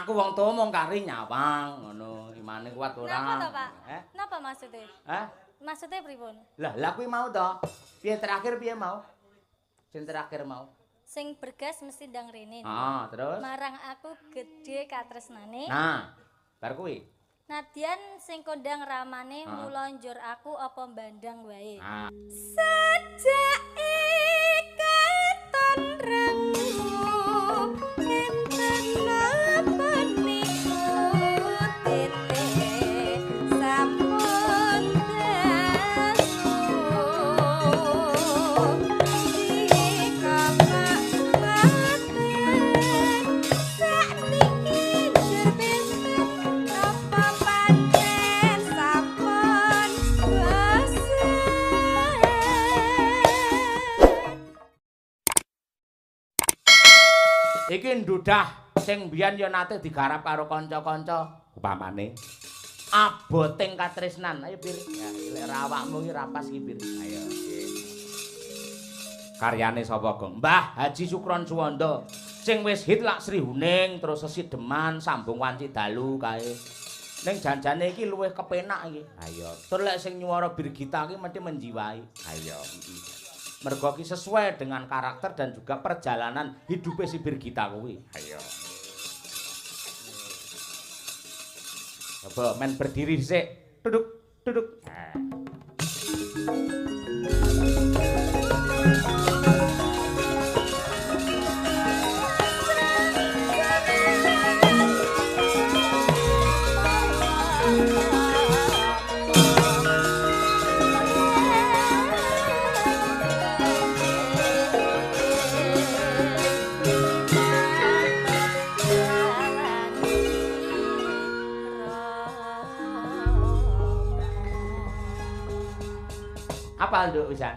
Aku wong tuwa mung kari nyawang ngono. Imane kuat ora? Napa to, Pak? Napa maksude? Hah? Maksude pripun? Lah, lah kuwi mau to. Piye terakhir piye mau? Sing terakhir mau. Sing bergas mesti ndang rene. Heeh, terus? Marang aku gedhe katresnane. Nah, bar kuwi. Nadyan sing kondang ramane mula njur aku apa mbandang wae. Sajake katon rengu enten napa niku titik sampun dalu dikapak batin sakniki njur benten apa pancen sampun bosen. Iki ndudah sing mbiyen ya nate digarap karo kanca-kanca upamane aboting katresnan. Ayo Bir, ya lek ra awakmu iki ra pas iki Bir. Ayo nggih. Karyane sapa, Gong? Mbah Haji Sukron Suwondo sing wis hit lak Sri Huning terus Sesideman sambung wanci dalu kae. Ning janjane iki luwih kepenak iki. Ayo. Tur lek sing nyuwara Birgita iki mesti menjiwai. Ayo. Mergo iki sesuai dengan karakter dan juga perjalanan hidupe si Birgita kuwi. Ayo. Coba men berdiri sik. Duduk, duduk. Nah. Hafal nduk pisan?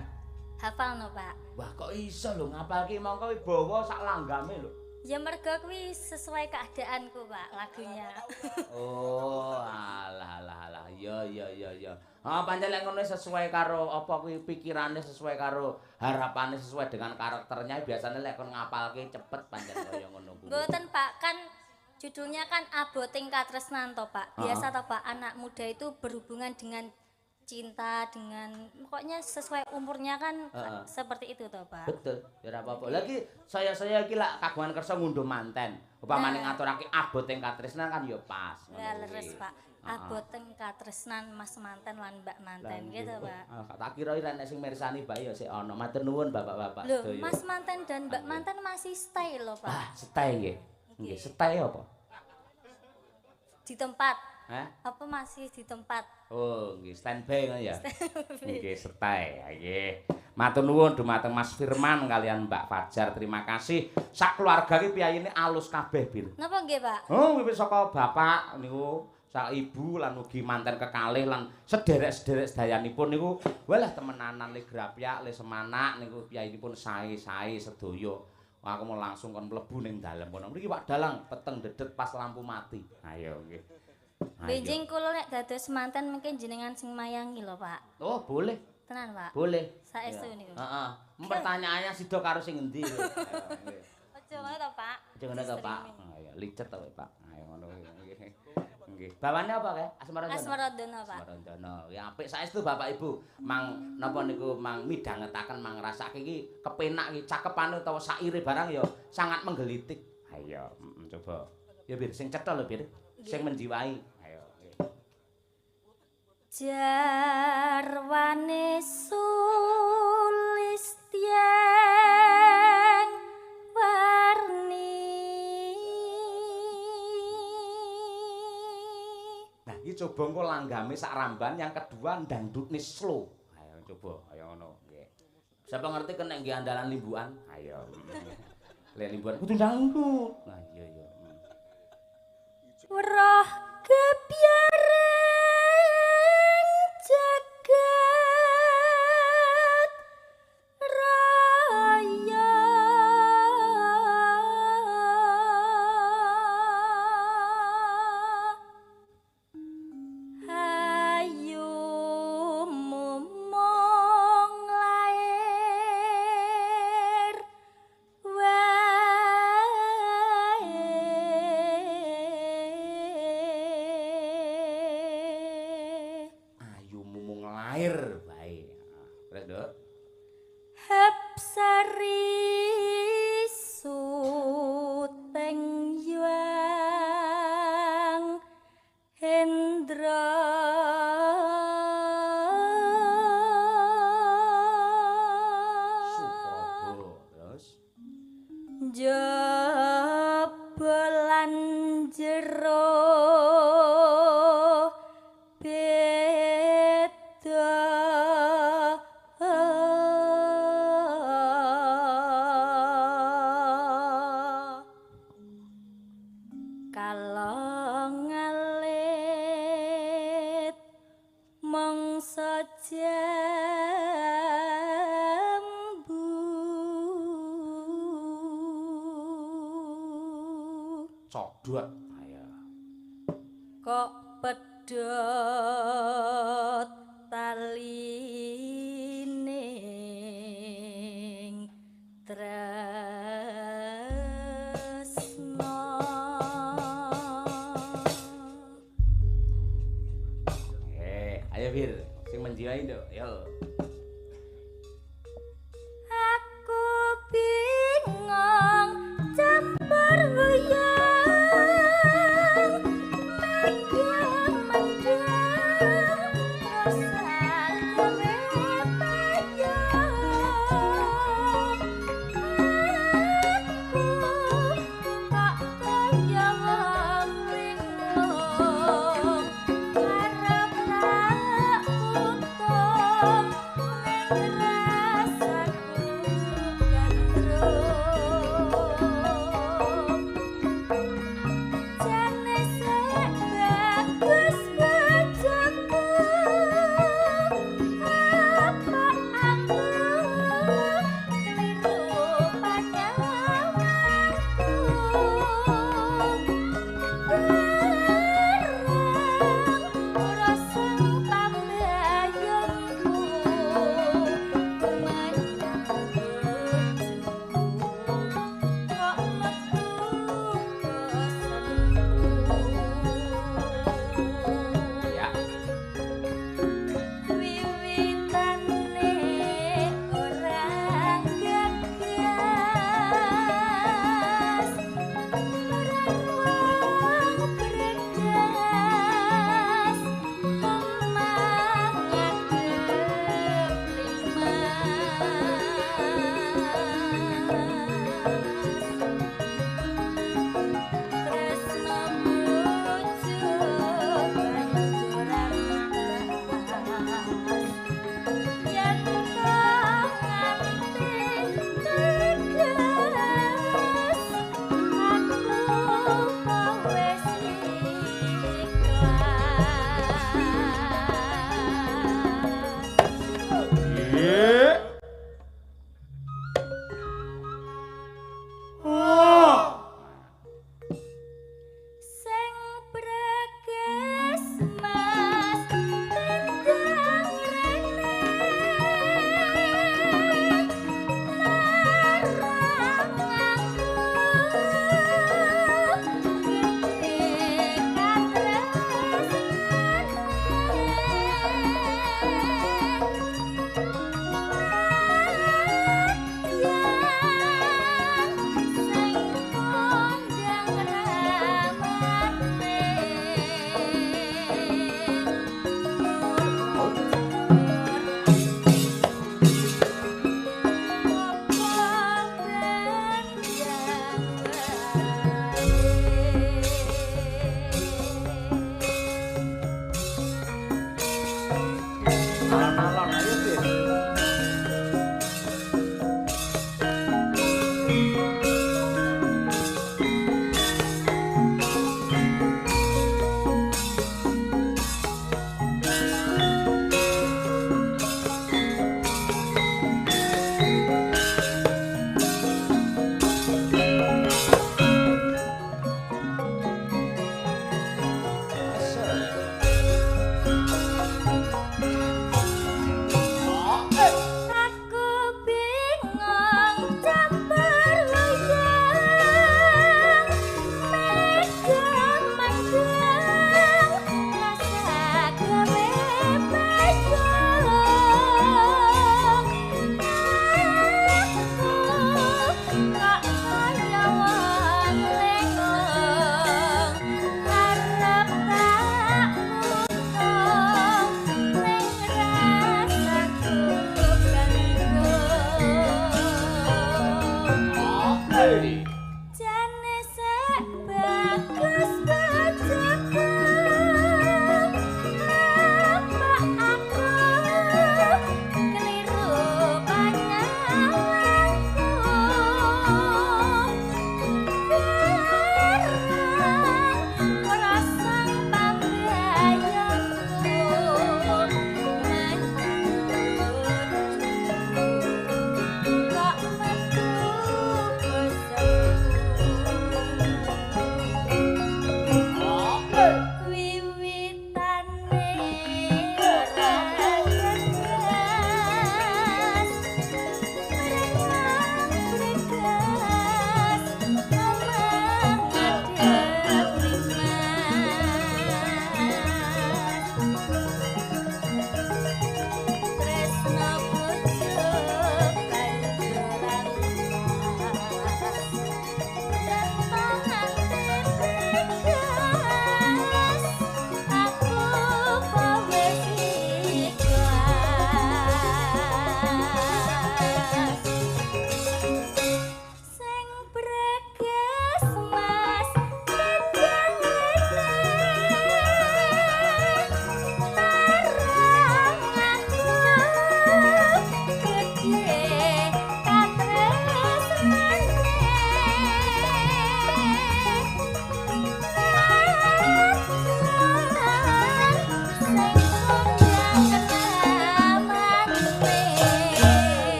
Hafal no, Pak. Wah, kok iso lho ngapalke mongko wibawa sak langgame lho. Ya mergo kuwi sesuai keadaanku, Pak, lagunya. Oh, alah alah alah. Ya ya ya ya. Ah, pancen lek ngono sesuai karo apa kuwi pikirane, sesuai karo harapane, sesuai dengan karakternya, biasanya lek kon ngapalke cepet pancen kaya ngono kuwi. Mboten, Pak, kan judulnya kan Aboting Katresnan to, Pak. Biasa to, Pak, anak muda itu berhubungan dengan cinta, dengan pokoknya sesuai umurnya kan seperti itu toh, Pak. Betul, ya ora apa-apa. Lagi saya-saya iki lak kagungan kersa ngunduh manten. Upamane ngaturake aboting katresnan kan ya pas. Lah leres, Pak. Aboting katresnan Mas manten lan Mbak manten gitu, Pak. Tak kira ora nek sing mirsani bae ya sik ana. Matur nuwun Bapak-bapak sedaya. Lho, Mas manten dan Mbak manten masih stay lho, Pak. Ah, stay nggih. Nggih, stay apa? Di tempat. Hah? Apa masih di tempat? Oh, nggih, standby ngono ya. Nggih, stay. Nggih. Matur nuwun dumateng Mas Firman kalian Mbak Fajar, terima kasih. Sak keluarga iki piyayine alus kabeh, Bir. Napa nggih, Pak? Oh, wiwit saka bapak niku, sak ibu lan ugi manten kekalih lan sederek-sederek sedayanipun niku walah temenanan le grapyak, le semanak niku piyayinipun sae-sae sedaya. Aku mau langsung kon mlebu ning dalem kono. Mriki Pak Dalang peteng dedet pas lampu mati. Ayo nggih. Benjing kula nek dados manten mungkin jenengan sing mayangi lho, Pak. Oh, boleh. Tenan, Pak. Boleh. Saestu niku. Heeh. Pertanyaannya sida karo sing endi lho. Aja ngono to, Pak. Aja ngono to, Pak. Ayo licet to, Pak. Ayo ngono nggih. Nggih. Bawane apa kae? Asmarandono. Asmarandono, Pak. Asmarandono. Ya apik saestu Bapak Ibu. Mang napa niku mang midhangetaken mang ngrasake iki kepenak iki cakepane utawa saire barang ya sangat menggelitik. Ayo, coba. Ya Bir sing cetha lho, Bir. Sing menjiwai. Ayo. Jarwane sulistyang warni. Nah, iki coba engko langgame sak ramban, yang kedua ndangdutne slow. Ayo coba, ayo ngono nggih. Siapa ngerti kena nggih andalan limbukan? Ayo. Lek limbukan kudu ndangdut. Nah, iya iya. Weruh gebyareng jagat raya hayu mumung lair wae. Cair bae. Terus, Nduk. Hapsari suteng Hyang Hendra Supraba. Terus njaba lan jero beda kalong ngalit mangsa jambu codot. Ayo. Kok pedhot talining tresna. Ayo Bir, sing menjiwai, Nduk. Yo. Aku bingung campur wuyung mega mendung rasa gawe payung. Aku kok kaya wong linglung arep tak utung ning rasaku gandrung.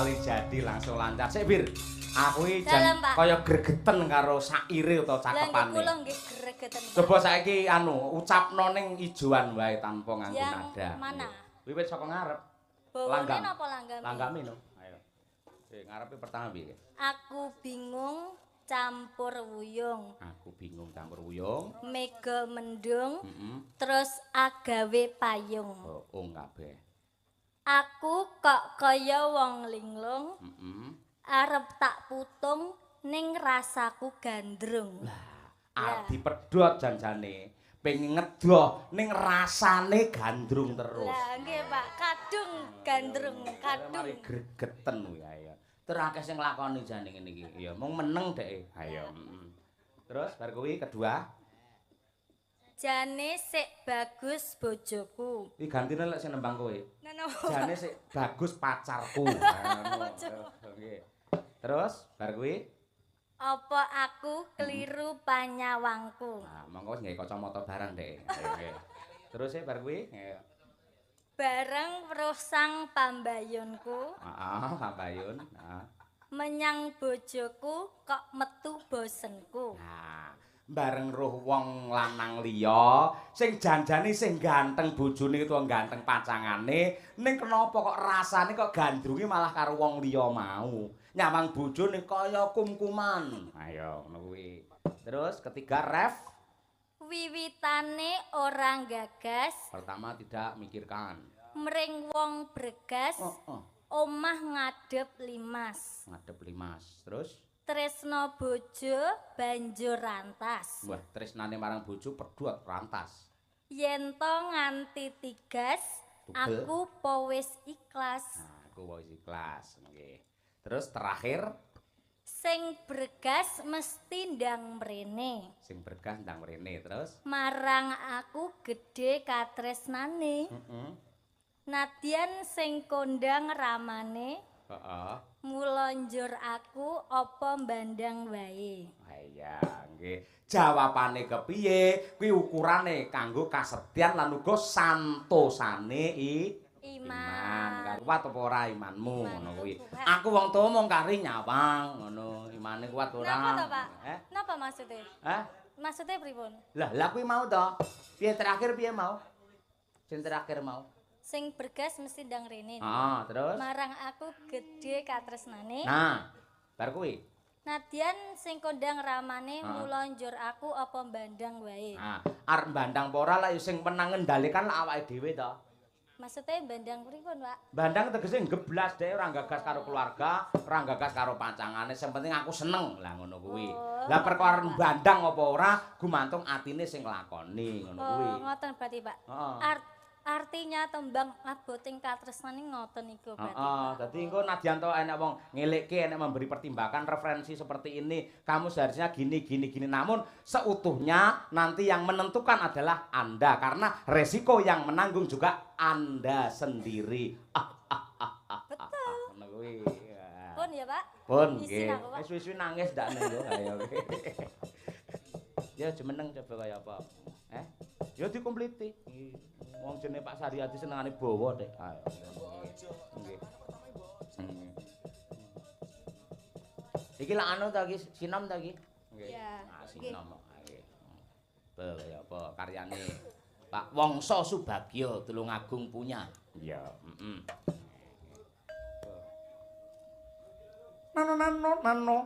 Sekali jadi langsung lancar. Sik Bir, aku iki jan kaya gregeten karo saire utawa cakepane. Lah kula nggih gregeten. Coba saiki anu ucapno ning ijoan wae tanpa nganggo nada. Mana? Wiwit saka ngarep. Langgam napa langgame? Langgame no. Ayo. Ngarepe pertama piye? Aku bingung campur wuyung. Aku bingung campur wuyung. Mega mendung. Terus agawe payung. Oh, ung kabeh. Aku kok kaya wong linglung. Arep tak putung ning rasaku gandrung. Lah, arep dipedhot janjane. Pengen ngedoh ning rasane gandrung terus. Lah nggih Pak, kadung gandrung, kadung. Mari gregeten kuwi ayo. Terus akeh sing nglakoni jane ngene iki. Ya mung meneng dheke. Ayo. Terus bar kuwi kedua. Jane sik bagus bojoku. Iki gantine lek sing nembang kowe. Jane sik bagus pacarku. Nggih. Terus bar kuwi apa aku keliru panyawangku. Nah, monggo wis nggawe kacamata barang dhek. Nggih. Terus e bar kuwi bareng weruh sang pambayunku. Heeh, pambayun. Heeh. Menyang bojoku kok metu bosenku. Nah, bareng roh wong lanang liya sing janjane sing ganteng bojone utawa ganteng pacangane, ning kenapa kok rasane kok gandrunge malah karo wong liya mau. Nyawang bojone kaya kumkuman. Ayo ngono kuwi. Terus ketiga ref wiwitane ora gagas. Pertama tidak mikirkan. Mring wong bregas. Omah ngadep limas. Ngadep limas. Terus tresno bojo banjur rantas. Wah, tresnane marang bojo pedhot rantas. Yen to nganti tigas, aku po wis ikhlas. Nah, aku wis ikhlas, nggih. Terus terakhir sing bregas mesti ndang mrene. Sing bregas ndang mrene terus marang aku gedhe katresnane. Nadyan sing kondang ramane. Heeh. Mula njur aku apa mbandang wae. Iya, nggih. Jawabane kepiye? Kuwi ukurane kanggo kasetyan lan uga santosane iman. Kuat apa ora imanmu ngono kuwi. Aku wong tuwa mung kari nyawang ngono. Imane kuat ora? Napa to, Pak? Napa maksude? Hah? Maksude pripun? Lah, lah kuwi mau to. Piye terakhir piye mau? Sing terakhir mau. Sing bergas mesti ndang rene. Heeh, terus marang aku gedhe katresnane. Nah, bar kuwi. Nadyan sing kondang ramane mula njur aku apa mbandang wae. Nah, arep mbandang apa ora lak sing menang ngendalikan lak awake dhewe to. Maksudnya bandang pripun, Pak? Bandang tegese ngeblas dhek ora gagas karo keluarga, ora gagas karo pancangane, sing penting aku seneng. Lah ngono kuwi. Oh, lah perkara bandang apa ora gumantung atine sing nglakoni ngono kuwi. Oh, ngoten berarti, Pak. Heeh. Artinya tembang aboting katresnane ngoten niku berarti. Heeh, dadi engko nadyan to enek wong ngelekke, enek memberi pertimbangan referensi seperti ini, kamu seharusnya gini gini gini. Namun seutuhnya nanti yang menentukan adalah Anda karena resiko yang menanggung juga Anda sendiri. Betul. Ngono kuwi. Pun ya, Pak. Pun nggih. Wis suwi-suwi nangis ndakne yo ayo. Ya jumeneng coba kaya apa. Ya dikompliti. Wong jenenge Pak Saryadi senengane bawa dek. Ayo. Nggih. Iki lak anu ta iki sinom ta iki? Nggih. Iya. Ah sinom kok. Nggih. Apa kaya apa karyane Pak Wongso Subagyo Tulungagung punya. Iya, heeh. Nano nano nano.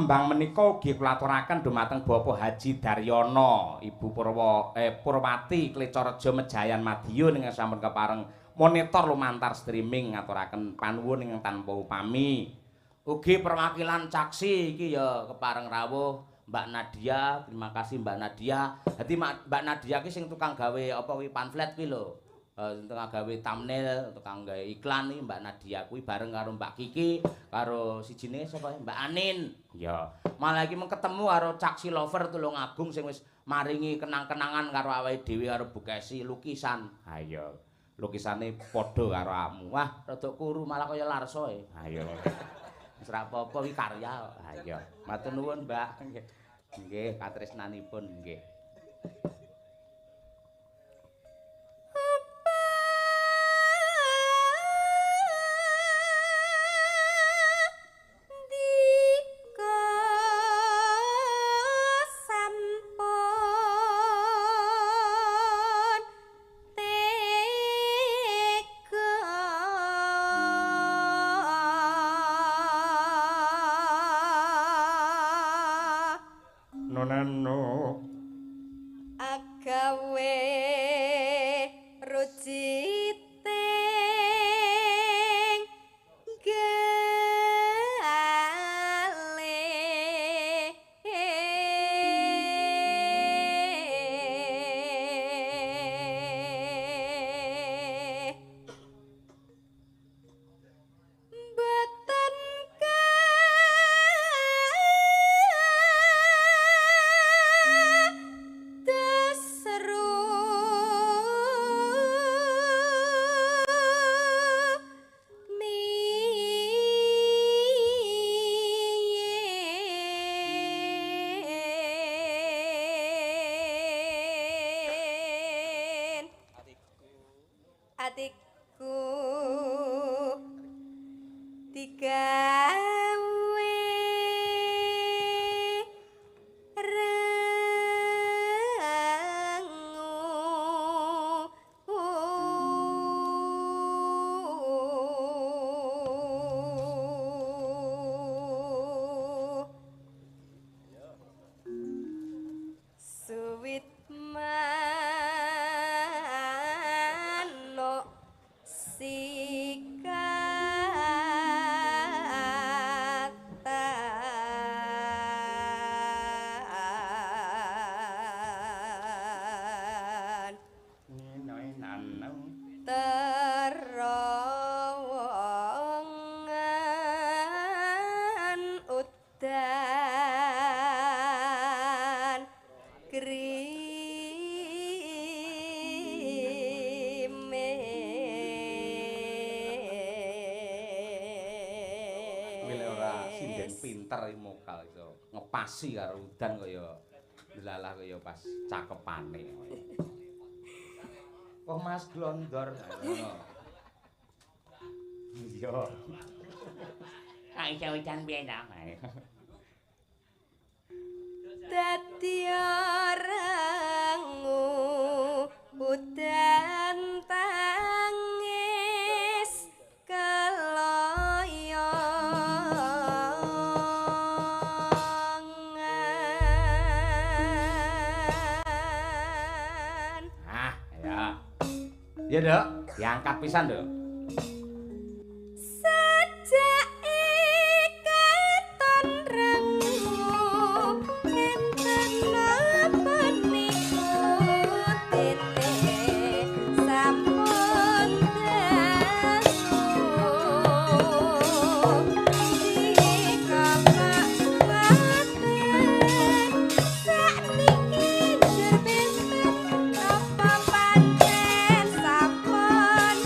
Tembang menika ugi kula aturaken dumateng Bapak Haji Daryono, Ibu Purwati Klecorejo Mejayan Madiun ingkang sampun kepareng monitor lumantar streaming ngaturaken panuwun ingkang tanpa upami. Ugi perwakilan Caksi iki ya kepareng rawuh Mbak Nadia, terima kasih Mbak Nadia. Dadi Mbak Nadia ki sing tukang gawe apa kuwi pamflet kuwi lho. Tukang gawe thumbnail, tukang gawe iklan iki Mbak Nadia kuwi bareng karo Mbak Kiki, karo sijine sapa Mbak Anin. Iya. Malah iki mung ketemu karo Caksi Lover Tulungagung sing wis maringi kenang-kenangan karo awake dhewe karo Bu Kesi lukisan. Ha iya. Lukisane padha karo awakmu. Wah, rada kuru malah kaya Larso e. Ha iya. Wis ra apa-apa iki karya. Ha iya. Matur nuwun, Mbak. Nggih, katresnanipun nggih. Atiku digawe rengu suwit manuk sikatan. Terowongan udan grimis. Kuwi lek ora sinden pinter iki mokal iso ngepasi karo udan kaya delalah kaya pas cakepane. Kok Mas Glondor ngono. Iya. Kak iso udan piye ta? Dadi rengu udan tangis keloyongan. Ah, ya. Ya, Dok, diangkat pisan, Dok. Sajake katon rengu enten napa niku dene sampun dangu dikapak paten sakniki njur benten napa pancen sampun.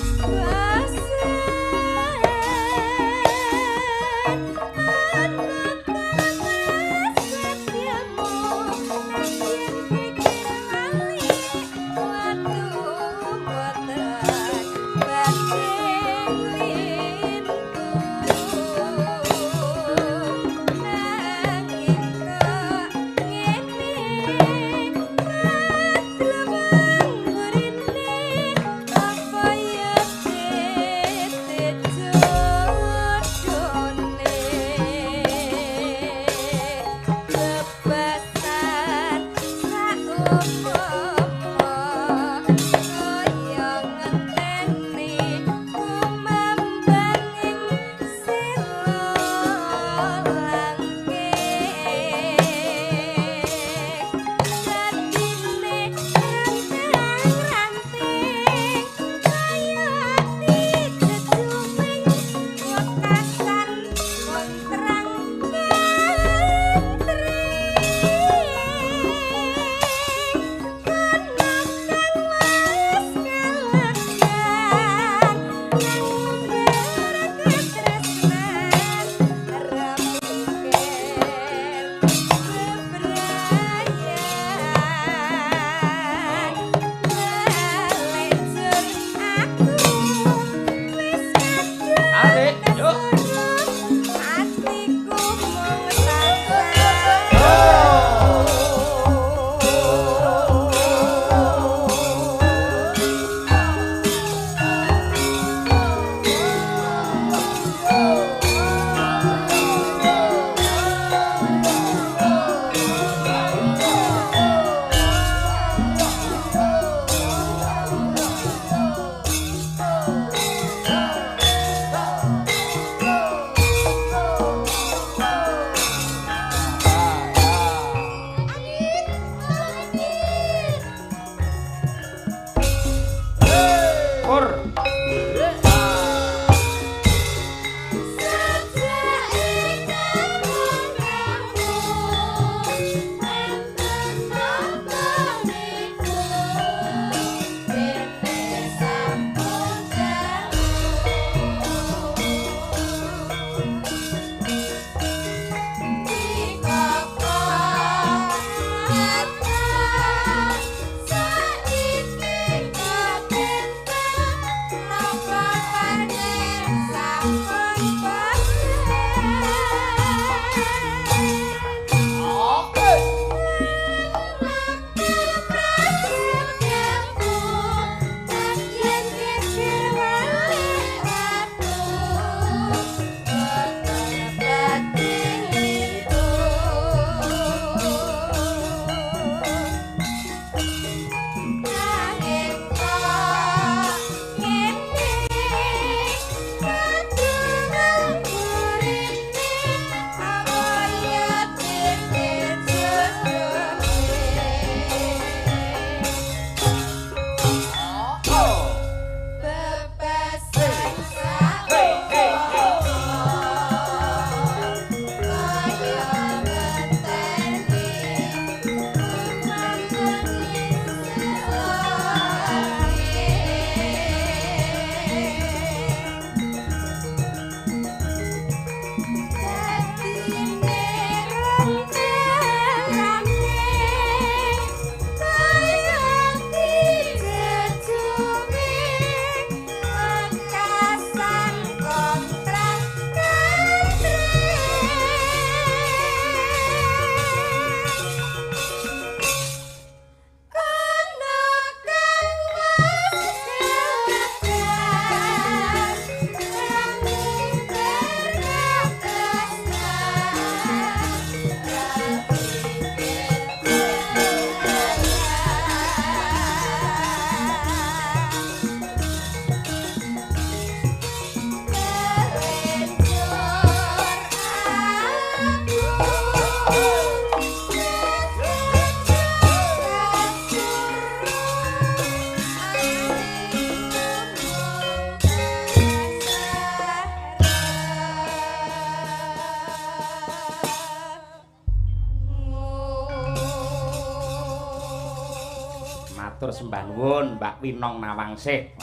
Matur sembah nuwun Mbak Winong Nawangsih.